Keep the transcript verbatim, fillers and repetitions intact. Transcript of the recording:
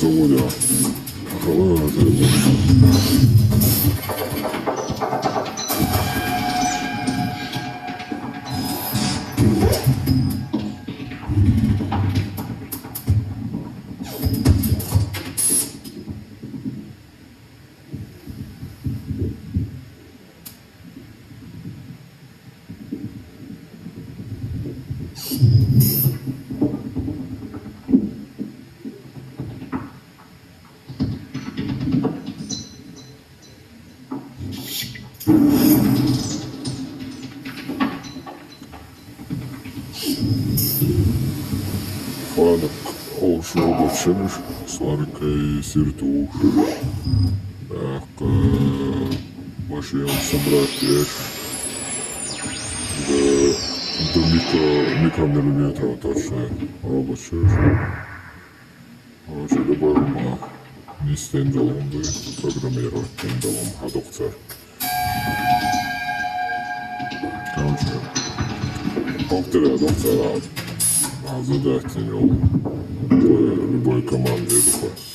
Володя. Фанатик олуш робочий, сваркай сир тууш. Ахка машин собрать еш. До, до микро, микромиллиметра точно робочий. Короче, любой ма не стендалом, да, программировать стендалом, а доктор. Короче, доктора, доктора, а задать не любой, любой команды, любой.